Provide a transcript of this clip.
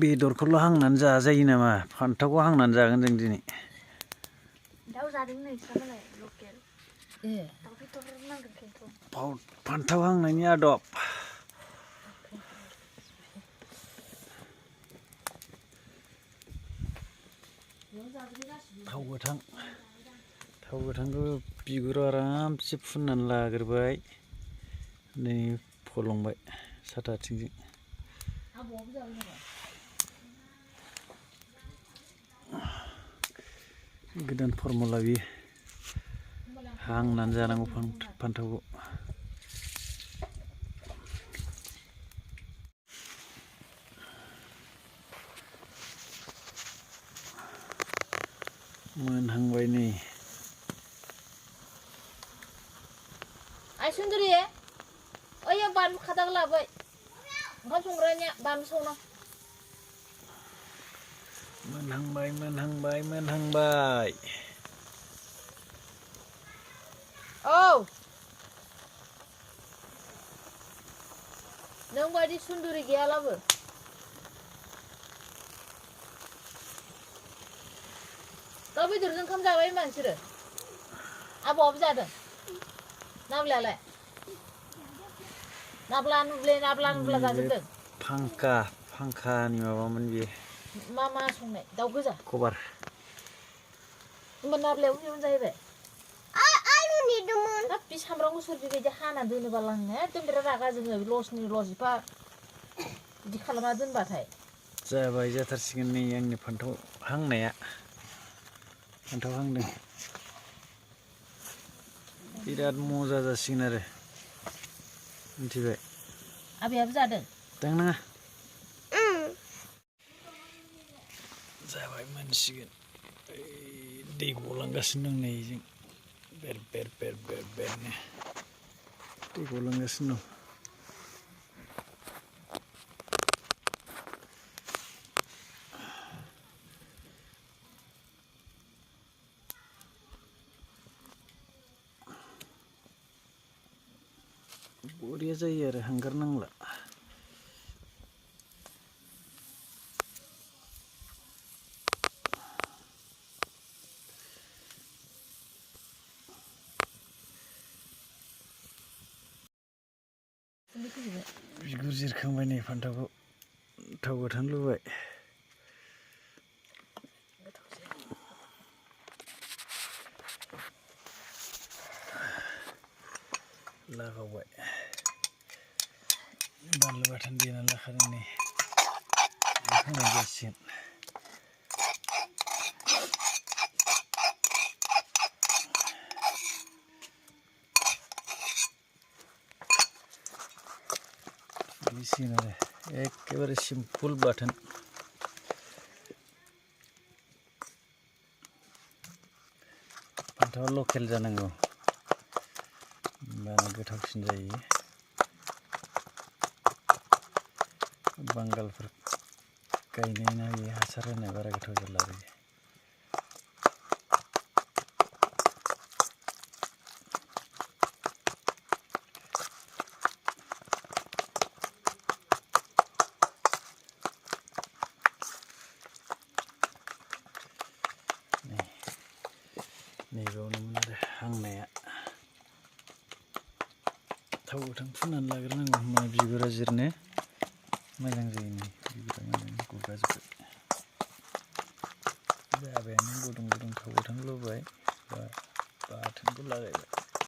बेदरखौल' हांनानै जाजायो नामा? फान्थावखौ हांनानै जागोन जों दिनै। दाउ जादों नोंस्रालाय लकेल? दाउ बेदर नांगोन खिन्थु। फान्थाव हांनायनि आदब। थाव गोथांखौ बिगुराव आरामसे फुननानै लाग्रोबाय। नै फलंबाय साथाथिंजों। गोदान फर्मुला बियो हांनानै जानांगौ फान्थावखौ। मोनहांबाय नै। आइ सुन्दुरि ओइयो बानलु खादाखौ लाबोबाय ओंखाम संग्रानिया बानलु सावना। मोनहांबाय। औ नों बायदि सुन्दुरि गैयालाबो। दाउ बेदरजों ओंखाम जाबाय होनबा नोंसोरो? आबौआबो जादों? नाब्लायालाय? नाब्ला जाजोबदों? फांखानि माबामोन बियो। मा संनाय? दाउ गोजा? कभार। होमबा नाब्लायाबो बेयावनो जाहैबाय? आलु नेदोंमोन। हाब बे सामब्राम गुफुर बेबायदि हाना दोनोबाल आं एकदम बिराद रागा जोङो लस एफा बिदि खालामना दोनबाथाय। जाबाय जाथारसिगोन नै आंनि फान्थाव हांनाया। फान्थाव हांदों। बिराद मजा जासिगोन आरो मिथिबाय? आबैयाबो जादों? दांनाङा। जाबाय मोनसिगोन। दै गलांगासिनो दं नै जों बेरनो दै गलांगासिनो दं। बरिया जायो आरो हांगार नांला। बिगुर जिरखांबाय नै फान्थावखौ थाव गोथां लुबाय। लागावबाय बानलु बाथोन देनानै लाखादों नै होनाय जासिगोन। बिदिसिगोन आरो एखेबारे सिम्पोल बाथोन। फान्थावा लकेल जानांगौ होमबानो गोथावसिन जायो। बांगालफोर गायनाय ना बेयो हासार होनाय बारा गोथाव जाला बेयो। नैबावनोमोन आरो हांनाया। थाव गोथां फुननानै लाग्रोनांगौ होमबा बिगुरा जिरनो मोजां जायो। नै बिगुरा मोजां गुगाजोब्बाय। जाबायानो गुदुं थाव गोथां लुबाय बा बाथोनखौ लागायबाय।